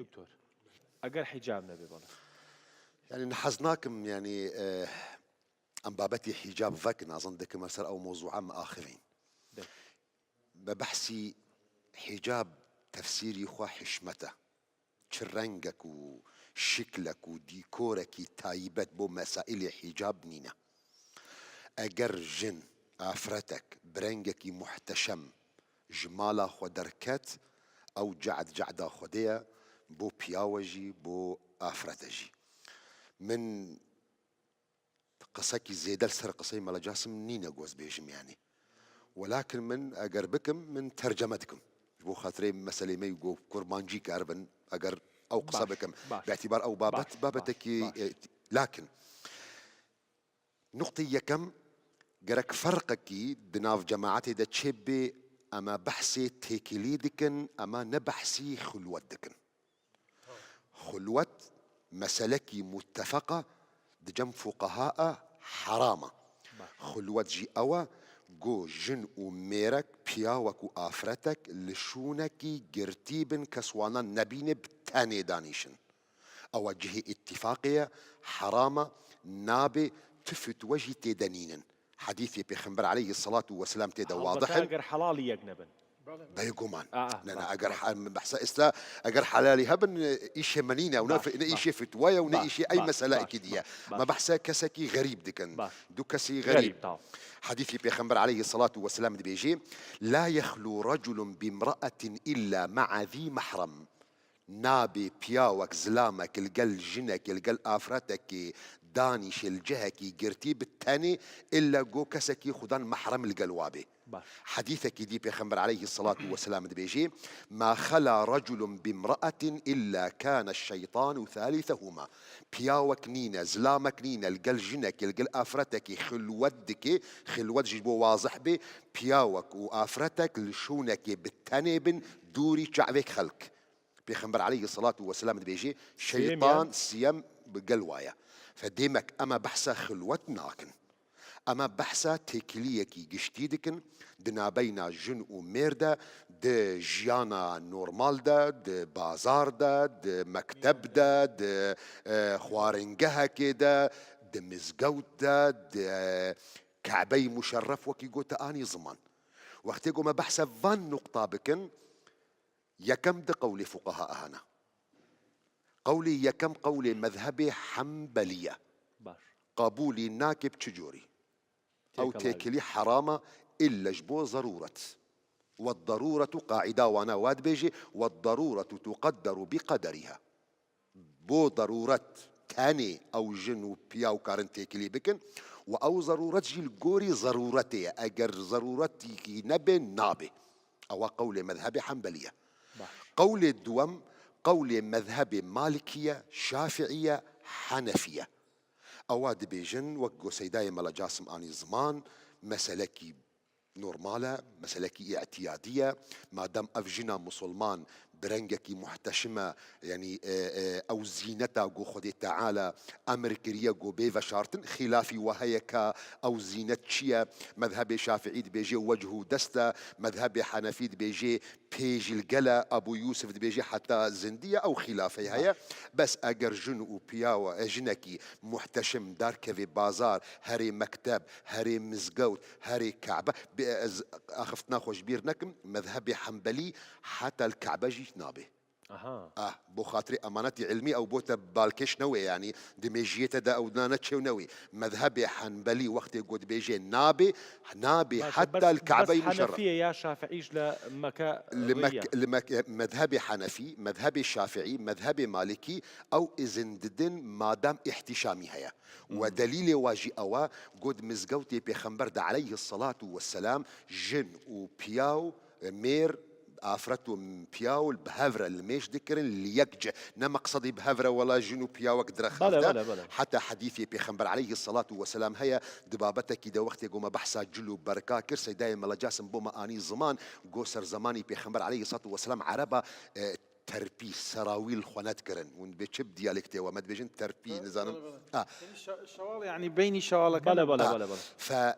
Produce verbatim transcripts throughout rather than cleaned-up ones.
Doktor. Eger hicab nebe, bala. Yani nihez nakim, yani, e, em babetî hicab vekin, azan dikim ser ew mewzûa me axivîn. De. Me behsî hicab tefsîrî xwe hişmet e. Çi rengek û şiklek û dîkorekî taybet bo mesailê hicab nîne. Eger jin, afretek, bi rengekî muhteşem ji mala xwe derket, ew cehd cehda Xwedê ye, bo piyawe jî, bo afrete jî. Min qisekî zêde li ser qisey Mela Casim nîne goz bêjim, yanî. Welakin min eger bikim, min terceme dikim. Ji bo xatirê meselê me û go kurmancî karibin, eger ew qise Baş, bikim. baş, Bi îtîbar ew babet, baş, babetekî, baş, baş. e, lakin nuqtê yekem, gerek ferqekî di nav cemaetê de çêbê, em behsê têkilî dikin, em ne behsî xilwet dikin. Xulwet meselekî muttefeq e, di cem fuqeha e, heram e. Xulwet jî ew e, ku jin û mêrek, piyawek û afretek li şûnekî girtî bin, kes wana nebîne, bi tenê danîşin. Ew e cihê îttifaqê ye, heram e, nabe, tu fitwe jî tê de nînin. Hedîsê Pêxember aleyhisselatu vesselam tê de Helbete wadih in. Eger helalî yek nebin. Bêguman. Aa, Ne, ne, baş, eger baş. ha-, behsa êsta, eger helalî hebin, e, îşê me nîne, û ne Baş, fi-, ne baş. îşê fitwe ye, û ne Baş, îşê ey baş, mesele baş, ekî diye. baş, baş. Me behsa kesekî xerîb dikin. Baş. Du kesî Xerîb, xerîb. tamam. Hedîsê Pêxember aleyhisselatu vesselam dibêje, "La yexlu reculun bimra'atin illa ma'a zî mehrem." Nabe piyawek, zilamek li gel jinekê, li gel afretekê danîşe li cihekî girtî bi tenê, illa go kesekî xudan mehrem li gel wa bê. Baş. Hedîsekî dî Pêxember aleyhisselatu vesselam dibêje, "Ma xela reculun bimra'atin illa kane şeytanu thalithehuma." Piyawek nîne, zilamek nîne, li gel jinekê, li gel afretekê xilwet dike, xilwet jî bo wazih bê, piyawek û afretek li şûnekê bi tenê bin, dûrî çavêk xelk. Pêxember aleyhisselatu vesselam dibêje, Siyem şeytan ya? siyem bi gel wa ye. Fe demek em behsa xilwet nakin. Em behsa têkiliyekî giştî dikin, di nabeyna jin û mêr de, di jiyana normal de, di bazar de, di mekteb de, di, e, xwaringehekê de, di mizgewt de, di, e, Kebeyê Muşerref wekî gote anî ziman. Wextê ku me behsa van nuqta bikin, yekem di qewlê fuqeha hene. Qewlê yekem qewlê mezhebê Hembelî ye. Baş. Qebûlî nake bi çi corî. Ew Têkilî. Têkilî heram e, illa ji bo zerûret. Wedderuretu, qaîda wana wa dibêje, wedderuretu tuqedderu bi qederiha. Bo derûret tenê ew jin û piyaw karin têkilî bikin û ew zerûret jî li gorî zerûretê ye. Eger zerûretîkî nebe, nabe. Ewa qewlê mezhebê Hembelî ye. Baş. Qewlê duwem, qewlê mezhebê Malikî ye, Şafiî ye, Henefî ye. Ewa dibêjin, wek go Seydayê Mela Casim anî ziman, meselekî normal e, meselekî îtiyadî ye. Madem ev jina musulman bi rengekî muhteşim e, yanî, e, e, ew zîneta ku Xwedê Teala emir kiriye ku bê veşartin, xîlafî we heye ka ew zînet çi ye? Mezhebê Şafiî dibêje wech û dest e, mezhebê Henefî dibêje pê jî li gel e, Ebû Yûsif dibêje heta zindî ye, ew xîlafê heye. Bes eger jin û piyawa, e, jinekî muhteşim derkeve bazar, herê mekteb, herê mizgewt, herê Kebe, bi-, ez axiftina xwe ji bîr nekim, mezhebê Hembelî heta li Kebe jî nabe. Aha. Ah, bo xatirê emanetî ilmî ew bote balkêş newê, yanî di mêjiyê te de ew nane çêw newê. Mezhebê Henbelî wextê ku dibêje nabe, nabe heta li Kebeyê Muşerref. Henefiyê ya Şafiî ji le Meke Li Mek-, li Mek-, mezhebê Henefî, mezhebê Şafiî, mezhebê Malikî ew izin didin madem îhtîşamî heye. We delîlê wa jî ew e, got mizgewtê Pêxember de aleyhisselatu vesselam jin û piyaw, mêr, afret û piyaw bi hev re limêj dikirin li yek cih. Ne meqsedî bi hev re wela jin û piyawek direxav de. Bele, bele, bele. Heta hedîfê Pêxember aleyhisselatu vesselam heye, di babetekî de wextê ku me behsa cil û berka kir, Seydayê Mela Casim bo me anî ziman, got ser zemanî Pêxember aleyhisselatu vesselam Ereba, e, terpî, serawîl xwe nedikirin. Hûn dibê çi bi diyalektê we? Me dibêjin terpî, nizanim. Bele, bele. Ha. Yanî şe-, şewal, yanî beynî şewaleke. Bele, bele, ha, bele, bele. Fe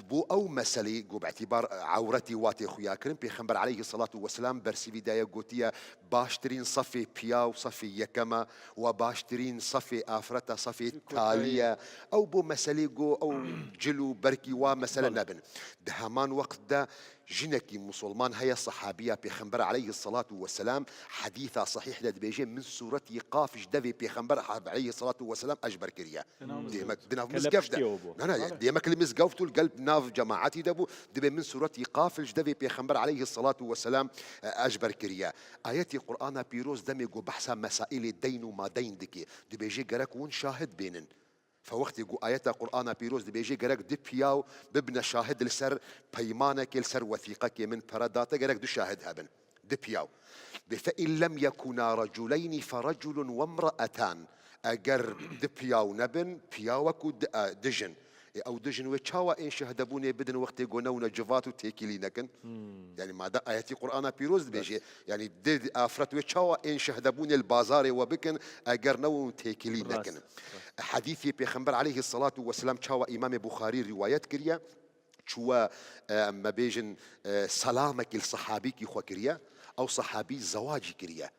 Bo ew meselê ku bi îtîbar ewretî wa tê xuya kirin, Pêxember aleyhisselatu vesselam bersîvî daye, gotiye, baştirîn sefê piyaw sefê yekem e, we baştirîn sefê afret e sefê talî ye. Ew bo meselê ku ew cil û berkî wa mesele nebin. Di heman wext de jinekî musulman heye, sehabiya Pêxember aleyhisselatu vesselam, hedîsa sehîh de dibêje, min sûretî qaf ji devê Pêxember aleyhisselatu vesselam ezber kiriye. Demek di nav mizgeft de. Na, na, demek li mizgeft û li gel nav cemaetî de bû, dibê min sûretî qaf ji devê Pêxember aleyhisselatu vesselam, e, ezber kiriye. Ayetî Qur'ana Pîroz demê ku behsa mesailê deyn û madeyn dike, dibêje gerek hûn şahid bênin. Fe wextê ku ayeta Qur'ana Pîroz dibêje gerek du piyaw bibine şahid li ser peymanekê, li ser wethîqekê, min pere date, gerek du şahid hebin. Du piyaw. Bê fe in lem yekuna reculeynî fe reculun we mre'etan. Eger du piyaw nebin, piyawek û du, e, du jin. Ê, ew du jin wê çawa ên şehdebûnê bidin wextê ku newne civat û têkilî nekin? Yani madem ayetî Qur'ana Pîroz dibêje, yani di afret wê çawa ên şehdebûnê li bazarê we bikin, eger newin têkilî nekin? Hedîsê Pêxember aleyhisselatu vesselam çawa Îmamê Buxarî rîwayet kiriye, çûwe, e, me bêjin, e, selamekî li sehabîkî xwe kiriye, ew sehabî zewacî kiriye.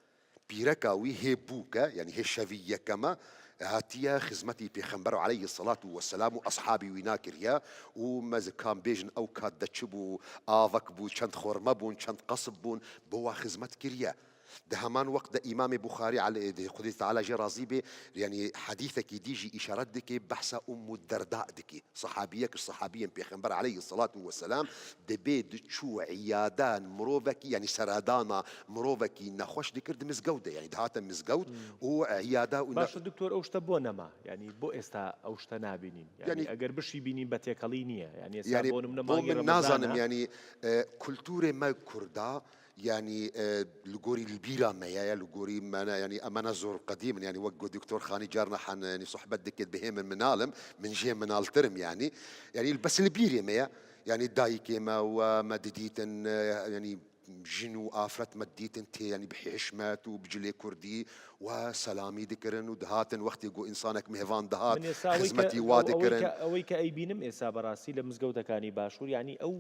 Pîreka wî hê bûk e, yani hê şevî yekem e, hatiye xizmetî Pêxember aleyhisselatu vesselam û eshabî wî nakiriye û me zikan bêjin ew kat de çi bû, avek bû, çend xorme bûn, çend qesb bûn, bo wa xizmet kiriye. Di heman wext de Îmamê Buxarî ale-, Xwedê Teala jê razî bê, yani hedîsekî dî jî îşaret dike, behsa Ummu Derda dike. Sehabiyek ji sehabiyên Pêxember aleyhisselatu vesselam dibê diçû îyada mirovekî, yani seredana mirovekî nexweş dikir di mizgewt de. Yani dihate mizgewt û îyada û ne- Baş e, doktor, ew şte bo nema? Yani bo êsta ew şte nabînîn? Yani Yani eger bişî bînîn be têkelî niye. Yani êsta Yani bo nimune bo mangê min Remezan nazanim, e. Yani, e, kulturê me Kurda, yani, e, li gorî li bîra me ye, ya li gorî me ne, yani em ne zor qedîm in, yani wek ku Doktor Xanî carna hen, yani sohbet dike, dibê hê min minal im, min jê minaltir im yani. Yani bes li bîrê me ye. Yani dayikê me we me didîtin, e, yani jin û afret me didîtin tê, yani bi hişmet û bi cilê kurdî we selamî dikirin û dihatin, wextê ku însanek mêvan dihat, Min êsa ewê ke, xizmetî wa ew-, ewê dikirin. ke, ewê ke eybînim êsa berastî li mizgewtekanî başûr, yani ew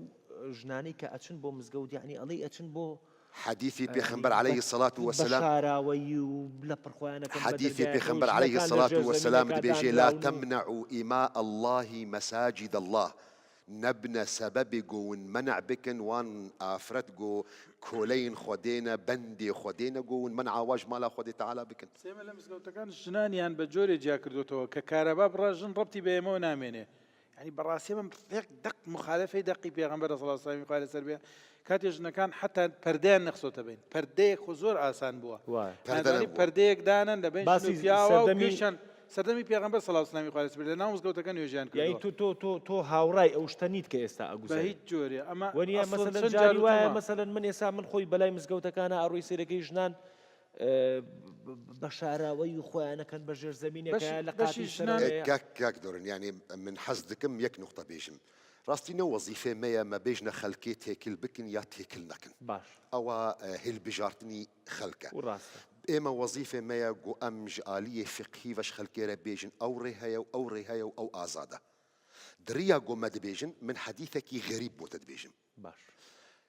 jinanê ke eçin bo mizgewt, yani elê eçin bo Hedîsê Pêxember aleyhisselatu vesselam. Beşaraweyî û lepir xwe nekin. Hedîsê Pêxember aleyhisselatu vesselam dibêje, "La temne'u ima Allahi mesacid Allah." Nebne sebebê ku hûn men'a bikin wan afret ku koleyên Xwedê ne, bendê Xwedê ne, ku hûn men'a wa ji mala Xwedê Teala bikin. Sê me lê mizgewtekan jinaniyan bi corê ciya kiriyotewe, ke kareba bi re jin rebtî bi ême we namêne. Yani bi rastî min yek deq muxalefê deqî Pêxember sallallahu aleyhi ve sellem xwe li ser bê. Katê jinekan heta perdeyan nexsote bîn. Perdeyek xwe zor asan bû. Perde nebû. Perdeyek danin de bîn jin û piyawa û kişan serdemî Pêxember sallallahu aleyhi ve sellem xwe li ser bê. Lê nav mizgewtekan nûjiyan kiriyo. Yani tu, tu, tu, tu hawray ew şte nît ke êsta a guze. Be hiç corê. Ama weniye, mesela, carî waye, mesela, min êsa min xwe belay mizgewtekana a rûyê sêrekê jinan e, b-, b-, beşaraweyî xwe nekin, be jêrzemîneke, beşî, lê qatî jinan. E, kek, kek dorin, yani min hez dikim yek nuqta bêjim. Rastî ne wezîfê me ye me bêjne xelkê têkil bikin ya têkil nekin. Baş. Ewa, e, hilbijartinî xelk e. Û rast e. Ême wezîfê me ye ku em ji aliyê fiqhî ve ji xelkê re bêjin ew rê heye û ew rê heye û ew azad e. Di riya ku me dibêjin, min hedîsekî xerîb bo te dibêjim. Baş.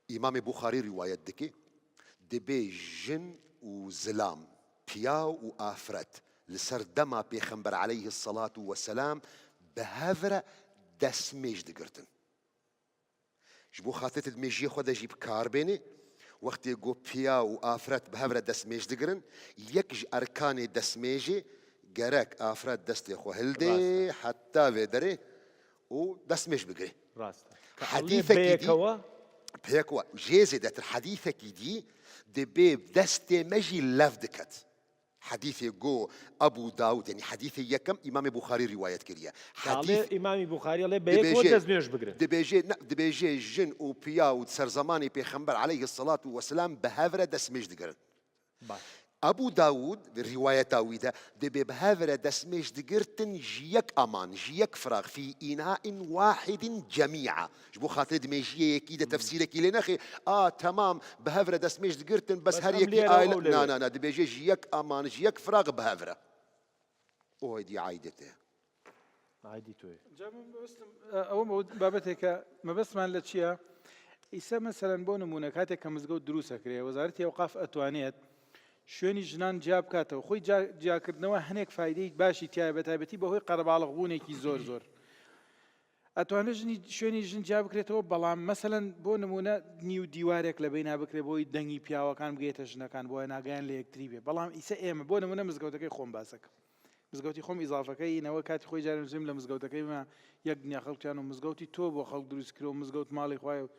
Îmamê Buxarî rîwayet dike, dibê jin û zilam, piyaw û afret li ser dema Pêxember aleyhisselatu vesselam bi hev re destmêj digirtin. Ji bo xatirê tu di mêjiyê xwe de jî bi kar bênê, wextê ku piyaw û afret bi hev re destmêj digirin, yek ji erkanê destmêjê gerek afret destê xwe hildê heta vê derê û destmêj bigirê. Rast e. Hedîsekî dî, pêk we, jê zêdetir hedîsekî dî dibê destê me jî lev diket. Hedîsê ku Ebû Dawûd, yani hedîsê yekem Îmamê Buxarî rîwayet kiriye. Dalê Hedîs Îmamê Buxarî lê bê yek we dibêje, destmêj bigirin. Dibêje, ne, dibêje jin û piya û di ser zemanê Pêxember aleyhisselatu vesselam bi hev re destmêj digirin. Baş. Ebû Dawûd, rîwayeta wî de, dibê bi hev re destmêj digirtin ji yek aman, ji yek firax, fî înain wahidin cemî'a. Ji bo xatirê di mêjiyê yekî de tefsîrekî lê nexê, a, temam, bi hev re destmêj digirtin, bes her yekî aile, na, na, na, dibêje ji yek aman, ji yek firax bi hev re. O hêdî aidete. ئایدی تۆی. جا من مەبەستم، ئە، ئەوە مەو-، بابەتێکە مەبەستمان لە چییە؟ ئیسە مەسەلەن بۆ نمونە کاتێک کە مزگەوت دروست ئەکرێ، وەزارەتی ئەوقاف ئەتوانێت شوێنی ژنان جیا بکاتەوە. خۆی جا-، جیاکردنەوە هەنێک فایدەی باشی تایە، بە تایبەتی بەهۆی قەرەباڵغبوونێکی زۆر زۆر. ئەتوانێت ژنی، شوێنی ژن جیا بکرێتەوە، بەڵام مەسەلەن بۆ نمونە نیو دیوارێک لە بەینا بکرێ بۆی دەنگی پیاوەکان بگەیتە ژنەکان، بۆیە ناگەیان لە یەکتری بێ. بەڵام ئیسە ئێمە، بۆ نمونە مزگەوتەکەی خۆم باسەکە. مزگەوتی خۆم ئیزافەکەی نەوە کاتی خۆی جارێ زویم لە مزگەوتەکەی مە یەک دنیا خەڵکیان و مزگەوتی تۆ بۆ خەڵک دروست کرۆ مزگەوت ماڵی خوای و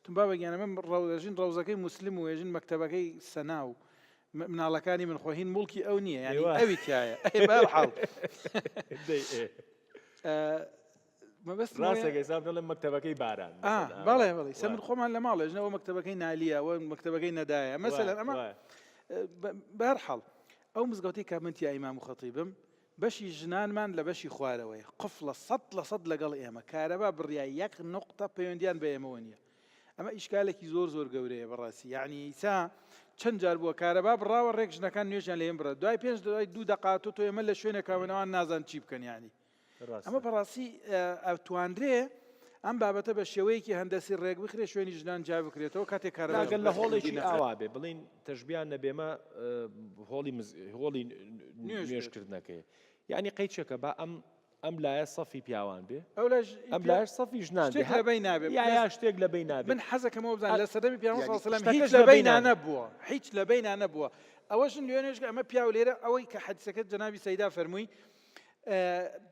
تم بابە گیانە من ڕەو-، ئەژین ڕەوزەکەی موسلم و ئێژین مەکتەبەکەی سەنا و م-، مناڵەکانی من خۆ هین مڵکی ئەو نییە، یعنی ئێوە. ئەوی تایە. ئەی بەرحاڵ. دەی ئێ. ئە، مەبەست ڕاستەکە ئێسا بڵێ مەکتەبەکەی باران، ئا، مەسەلەن، بەڵێ، ئا، بەڵێ. ئیسە من خۆمان لە ماڵێ، ژنەوە مەکتەبەکەی نالیە، ئەوە مەکتەبەکەی نەدایە. مەسەلەن، ئەمە، ئە، بە-، بەرحاڵ، ئەو مزگەوتەی کە من تیا ئیمام و خەتیبم، بەشی ژنانمان لە بەشی خوارەوەی قفڵە سەد لە سەد لەگەڵ ئێمە. کارەبا بڕیا یەک نقطە پەیوەندیان بە ئێمەوە نییە. ئەمە ئیشکالێکی زۆر زۆر گەورەیە بەڕاستی. یعنی، ئیسا چەند جار بووە کارەبا بڕاوە ڕێک ژنەکان نوێژیان لە ئێمە بڕە. دوای پێنج دوای دوو دەقا تۆ تۆ ئێمە لە شوێنێکا بنەوان نازان چی بکەن، یعنی. ڕاستە. ئەمە بەڕاستی، ئە، ئەتوانرێ ئەم بابەتە بە شێوەیەکی هەندەسی ڕێک بخرێ، شوێنی ژنان جیا بکرێتەوە، کاتێک کارەبا لاگەل لە هۆڵێکی ئاوا بێ، بڵین تەشبیان نەبێمە، ئە، هۆڵی مز-، هۆڵی نوێژ نوێژکردنەکەی. یعنی، قەی چەکە با ئەم، ئەم لایە سەفی پیاوان بێ، ئەو لایش ئەم لایش سەفی ژنان بێ. شتێک لە بین نابێ. یا، یا شتێک لە بین نابێ. من حەزەکەم ئەو بزان، یعنی، لە سەردەمی پیاوان شتەکەش سەڵسەلەم لە هیچ بین لە بین نابێ. نەبووە. هیچ لە بین نەبووە. ئەوە ژن لێ نوێژکە، ئەمە پیاو لێرە، ئەوەی کە حەدیسەکە جەنابی سەیدا فەرمووی، ئە،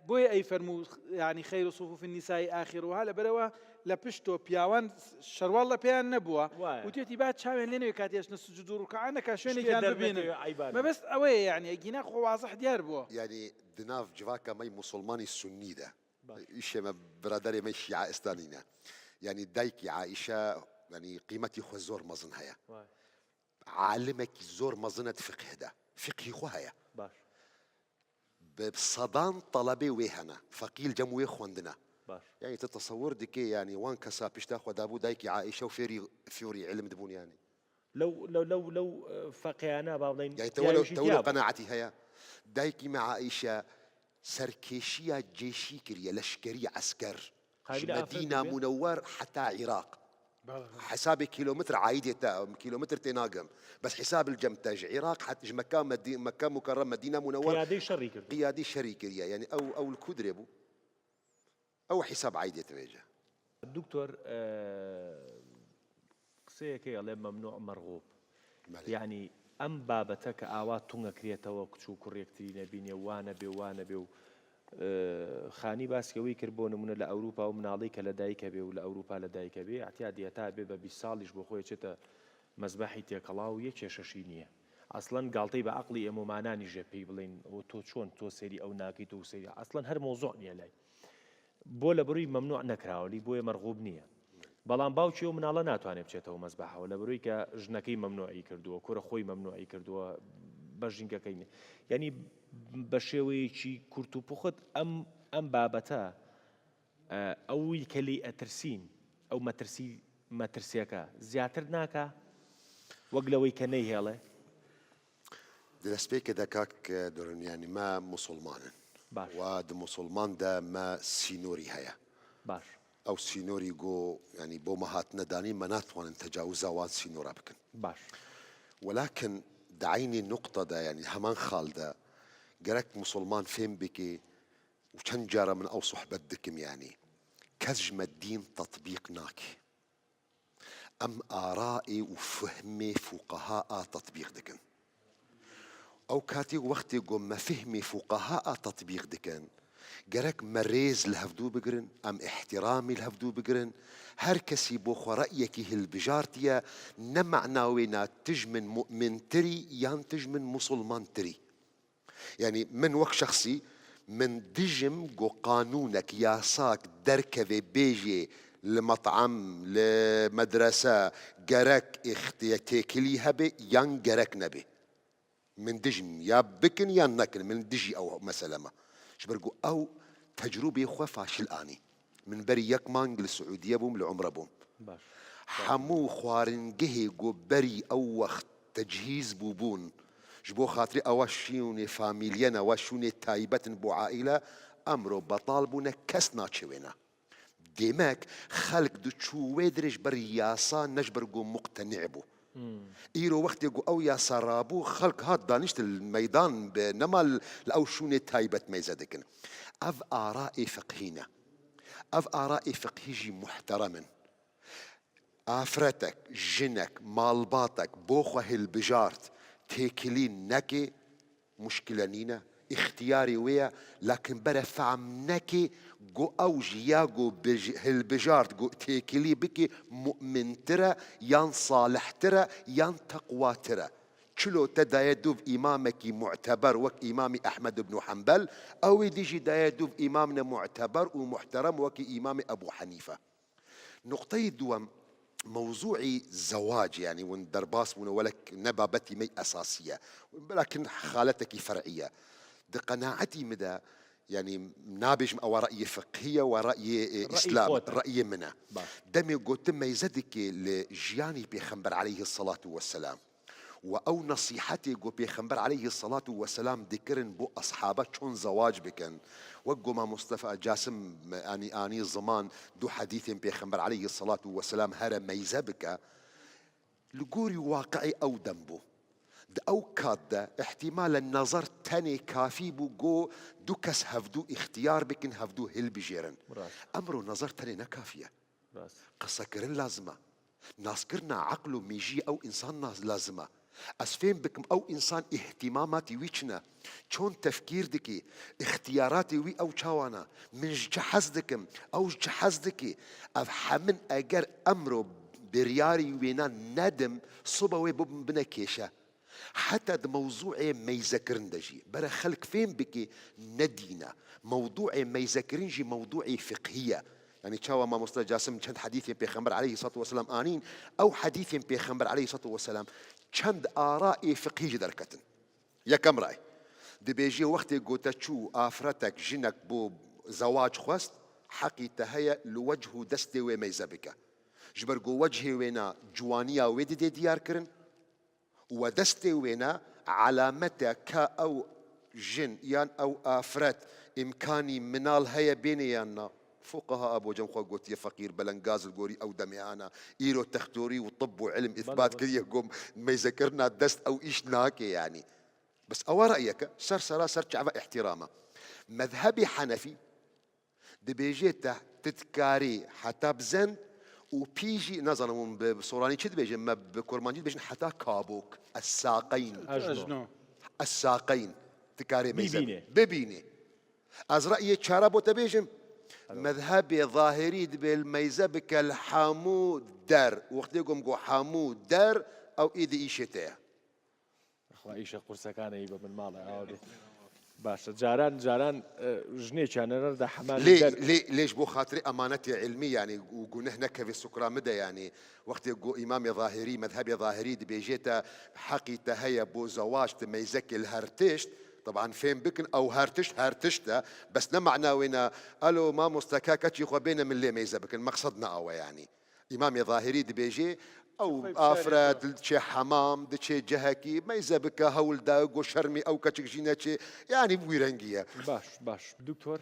بۆیە ئەی فەرموو، یعنی، خەیر صفوف النساء آخرها، لەبەرەوە لە پشتۆ پیاوان شەرواڵ لە پێیان نەبووە. وتێتی با چاوێن لێ نەوێ کاتێشنە سجود و ڕکوعانەکە شوێنێکیان ببینن. مەبەست ئەوەیە، یعنی، ئەگینا خۆ وازح دیار بووە. یعنی، دناو جڤاکە مەی موسڵمانی سونی دە. ئیشێمە برادەرێ مەی شیعە ئێستانینە. یعنی، دایکی عائشە، یعنی، قیمەتی خۆ زۆر مەزن هەیە. عالمێکی زۆر مەزنە فقهدا. فقهی خۆ هەیە. باش. بە سەدان تەڵەبێ وێ هەنە. فەقیل جەم وێ خوێندنە. باش. یعنی، تە تەسەور دکێ، یعنی، وان کەسا پشتا خۆ دابوو دایکی عائشە و فێری، فێری علم دبوون، یعنی. لەو، لەو، لەو، لەو، ئە، فەقیانە، با بڵێن، یعنی، تەوە لەو، تەوە لەو قەناعەتی هەیە. دایکی مە عائشە سەرکێشیە جێشی کریە، لەشکەری عەسکەر. قابل ژمە ئافرەت دینا بێ؟ منەوەر حتا عێراق. بەڵێ. حسابێ کیلومتر عایدێ تا، کیلومتر تێناگەم. بەس حساب الجەم تا ژ عێراق حت ژ مەکا مەدی-، مەکا مکەڕە مەدینا منەوەر قیادەی شەڕی کرد. قیادەی شەڕی کریە. یعنی، ئەو، ئەو کودرێ بوو. ئەو حیساب عایدێتە وێجە. دکتۆر، ئە، قسەیەکەی ئەڵێ مەمنوع مەرغوب. بەڵێ. یعنی، ئەم بابەتە کە ئاوا تونگەکرێتەوە، کچ و کوڕێکتری نەبینێ، وانە بێ، وانە بێ و، ئە، خانی باسی ئەوەی کرد، بۆ نمونە لە ئەوروپا و مناڵی کە لە دایکە بێ و لە ئەوروپا لە دایکە بێ، احتیادی هەتا بێ بە بیست ساڵیش بۆ خۆی چێتە مەزبەحی تێکەڵاو و یەک کێشەشی نییە. ئەسڵەن گاڵتەی بە عەقڵی ئێمە و مانانی ژێ پێی بڵێن، ئەوە تۆ چۆن تۆ سەیری ئەو ناکەیت و سەیری، ئەسڵەن هەر مۆزوع نییە لای. بۆ لە بڕی مەمنوع نەکراوە، لی بۆیە مەرغوب نییە. بەڵام باوکی ئەو مناڵە ناتوانێت بچێتەوە مەزبەحەوە، لە بڕی کە ژنەکەی مەمنوعی کردووە، کورە خۆی مەمنوعی کردووە، بە ژینگەکەی نییە. یعنی، بە شێوەیەکی کورت و پوخت ئەم، ئەم بابەتە، ئە، ئەوی کە لی ئەترسین، ئەو مەترسی، مەترسیەکە زیاتر ناکا وەک لەوەی کە نەیهێڵێ؟ دەست پێ کە دەکاک دورنیانی مە موسڵمانن. باش. و دە موسڵمان دە مە سینۆری هەیە. باش. ئەو سینۆری گۆ، یعنی، بۆ مە هاتنە دانی مە ناتوانن تەجاوزا وان سینۆرا بکن. باش. وەلاکن دە عینی نقطە دە، یعنی، هەمان خاڵ دە، گەرەک موسڵمان فێم بکێ، و چەند جارە من ئەو صحبەت دکم، یعنی، کەس ژمە دین تەطبیق ناکێ. ئەم ئارائێ و فهمێ فوقەها ئا تەطبیق دکن. ئەو کاتێ وەختێ گۆ مە فهمێ فوقەها ئا تەطبیق دکن، گەرەک مە رێز لە هەفدوو بگرن، ئەم احترامی لە هەفدوو بگرن، هەر کەسی بۆ خۆ رەئیەکی هلبژارتیە، نە مەعناوێ نا تژ من مؤمنتری یان تژ من موسڵمانتری. یعنی، من وەک شەخسی، من دژم گۆ قانونەک، یاساک دەرکەوێ بێژێ لە مەطعەم، لە مەدرەسە، گەرەک ئیختیە تێکلی هەبێ یان گەرەک نەبێ. من دژم، یا بکن یا نەکن، من دژی ئەو مەسەلەمە. ژبەر گۆ ئەو تەجروبێ خۆ فاشل ئانی. من بەری یەک مانگ لە سعودیە بووم، لە عومرە بووم. باش. هەموو خوارنگەهێ گۆ بەری ئەو وەخت تەجهیز بوو بوون. ژ بۆ خاتری ئەوە شیونێ فامیلیەنە، ئەوە شوونێ تایبەتن بۆ عائیلە، Emro betal bûne, kes naçe wêna. Demek xelk diçû wê dirê ji ber yasa, ne ji ber ku muqtenî bû. Îro wextê ku ew yasa rabû, xelk hat danîşt li meydan, bi nema li ew şûnê taybet meyze dikin. Ev arayê fiqhî ne. Ev arayê fiqhî jî muhterem in. Afretek, jinek, malbatek bo xwe hilbijart, têkilî neke, muşkile nîne, îxtiyarê wê ye, lakin bere fehm neke ku ew ji ya ku bij-, hilbijart ku têkilî bike mu'mintir e, yan salihtir e, yan teqwatir e. Çilo te daye dûv îmamekî mu'teber wek Îmamî Ehmed ibn Hanbel, ew ê dî jî daye dûv îmamne mu'teber û muhterem wekî Îmamê Ebû Henîfe. Nuqteyê duwem, mewzûî zewac, yanî hûn derbas bûne, welek ne babetî me esasî ye. Lakin xaletekî fer'î ye. Di qenaetî min de, yanî nabêjim ewa reyê fiqhî ye, wa reyê, e, Reyê Îslam, xwe te. Reyê min e. Baş. Demê gotin meyze dike li jiyanî Pêxember aleyhisselatu vesselam. Û ew nesîhetê ku Pêxember aleyhisselatu vesselam dikirin bo eshaba çon zewac bikin. Wek ku mamoste Casim anî, anî ziman du hedîsên Pêxember aleyhisselatu vesselam here meyze bike. Li gorî waqi'ê ew dem bû. Di ew kat de îhtimalen nazar tenê kafî bû ku du kes hevdû îxtiyar bikin, hevdû hilbijêrin. Rast. Emro nazar tenê ne kafî ye. Rast. Qisekirin lazim e. Naskirina eql û mêjiyê ew însan naz-, lazim e. Ez fêm bikim ew însan îhtîmamatî wî çi ne. Çon tefkîr dikî, îxtiyaratê wî ew çawa ne. Min ji çi hez dikim, ew ji çi hez dikî. Ev hemin eger emro biryarî wêna nedim, soba wê bibin bine kêşe. Heta di mewzûê meyzekirin de jî, bere xelk fêm bike ne dîn e. Mewdûê meyzekirin jî mewdûê fiqhî ye. Yanî çawa mamoste Casim çend hedîsên Pêxember aleyhisselatu vesselam anîn, ew hedîsên Pêxember aleyhisselatu vesselam çend arayê fiqhî ji derketin. Yekem ray. Dibêjê wextê ku te çû afretek, jinek bo zewac xwest, heqî te heye li wech û destê wê meyze bike. Ji ber ku wechê wêna ciwaniya wê didê diyar kirin, û we destê wêne elamete ka ew jin yan ew afret îmkanî minal heye bênê yan na. Fuqeha a bo cem xwe gotiye feqîr belengaz li gorî ew demê hana. Îro textorî û tibb û ilm îthbat kiriye ku meyzekirina dest ew îş nake yanî. Bes ewa reyeke ser sera ser çava îhtîram e. Mezhebê Henefî Dibêje te, tu dikarî heta bi zend û pî jî, nazanim hûn bi, bi soranî çi dibêjin, me bi kurmancî dibêjin heta kabok, es-saqeyn. Ejno. Es-saqeyn. Dikarê meyze bibîne. Ez reyê çara bo te bêjim. Mezhebê zahirî dibê li meyze bike li hemû der. Wextê gom got hemû der, ew êdî îşê te ye. Xwe îşe qursekane î be min mala awa bê. Baş e. Caran, caran, e, jinê çanerer de heman Lê, der- lê, lê ji bo xatirê emanetê ilmî, yanî û guneh nekeve sukra min de, yanî wextê ku Îmamê Zahirî, mezhebê Zahirî dibêje te heqî te heye bo zewac, tu meyzekê li her tişt, teban fêm bikin, ew her tişt, her tişt e, bes ne mana wê ne, alo, mamoste, ka keçî xwe bêne min lê meyze bikin, meqsed ne awe, yanî. Îmamê Zahirî dibêje, ew afret diçe hemam, diçe cihekî, meyze bike, hewl da, go şermî ew keçik jî neçe, yanî bi wî rengî ye. Baş, baş. Doktor,